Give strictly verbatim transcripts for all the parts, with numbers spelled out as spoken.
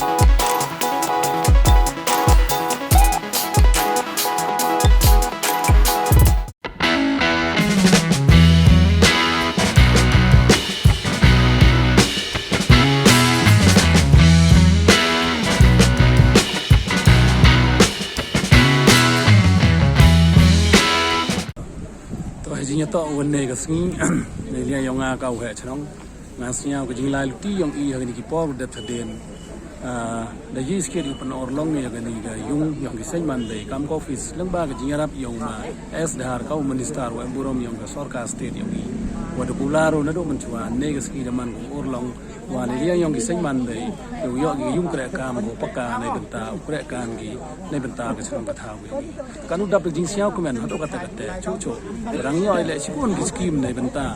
To, ha i jingïatoh wa ynne ka sngi, na liang yong nga ka u heh chnong, nga sñiaw ka jinglai luti yong i ha kani ki por u dep hadien. Ah, da ye skhiat i u pynurlong ya kani ka yung yong ki seiñ man dei kam ka office lyngba ka jingyarap yong ma S Dhar ka u minister wa em burom yong ka sorkar state yong i. Wa da kular u nadooh mynchwa, ynne ka sngi da man ka urlong wa na liang yong ki seiñ man dei, yow yoh ki yung kreh kam ko paka neibynta u kreh kam ki neibynta ka chnong ka thaw yong i. Katnu dap da jingsñiaw kmen hadooh katta katta, chuh chuh. Rang yoh i leh chibun ki scheme neibynta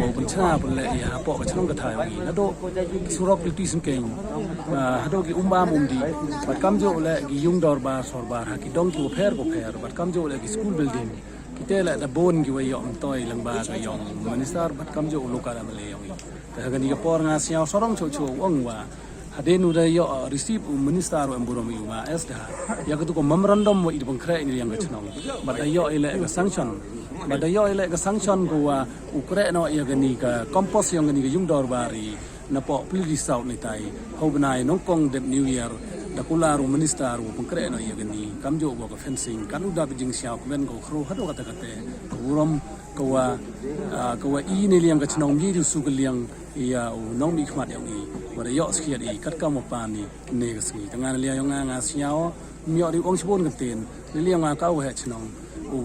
wow pynchna pynleh ya hapoh ka chnong ka thaw yong i. Nadooh ki surok, ki luti syngkeiñ, ah, hadooh ki um bam um dih, bad kamjooh leh ki yung dorbar sorbar ha ki dong ki wapher wapher, bad kamjooh leh ki school building. Kitæ leh da boon ki wa yoh myntoi lyngba ka yong minister bad kamjooh u local M L A yong i. Te ha kani ka por nga sñiaw sarong chuh chuh u ong wa hadien u da yoh receive u minister wa em burom i u ma S Dhar ya katu ka memorandum wa i da pynkhreh na liang ka chnong, bad da yoh i leh ka sanction, bad da yoh i leh ka sanction ko wa u kreh noh ya kani ka campus yong kani ka yung dorbar i napoh Pli South neitai. Hau bnai nyngkong dep New Year da kular u minister u pynkhreh noh ya kani, kamjooh wa ka fencing. Katnu dap da jingsñiaw kmen ko khroo hadooh katta katta, ka burom ka wa, ah, ka wa i na liang ka chnong, ym ye di u su ka liang ya u nongmihkhmat yong i wa da yoh skhiat i katkam wa pan i ynne ka sngi. Tang na liang yong nga, nga sñiaw ym yoh di u ong chibun ka ktien. Na liang nga ka u heh chnong, u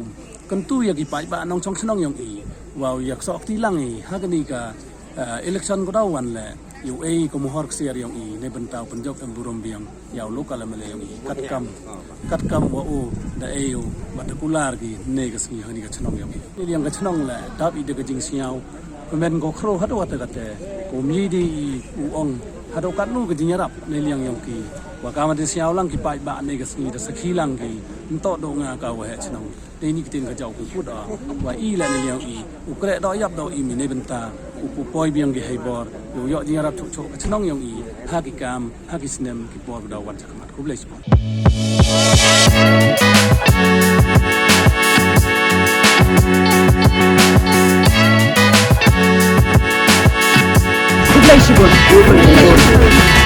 kyntu ya ki paidbah nongchong chnong yong i wa u yaksoh kti lang i ha kani ka, ah, election ko daw wan leh, yow e ka mohor ksiar yong i neibynta u pynjop em burom biang ya u local M L A yong i, katkam, katkam wa u da e u bad da kular ki ynne ka sngi ha kani ka chnong yong i. Na liang ka chnong leh dap i da ka jingsñiaw kmen ko khroo hadooh katta katta, ko ym ye di i u ong hadooh katnu ka jingyarap na liang yong ki. Wa ka ma da sñiaw lang ki paidbah ynne ka sngi, da sakhi lang ki, ym toh dooh nga ka u heh chnong. Dei ini ki ktien ka jaw ku pud o wa i leh na liang i u kreh doh yap doh i mi neibynta u pu poi biang ki hei bor, yow yoh jingyarap chuh chuh ka chnong yong i ha ki kam, ha ki snem, ki por ki daw wan chakhmat. Khublei chibun. Khublei chibun.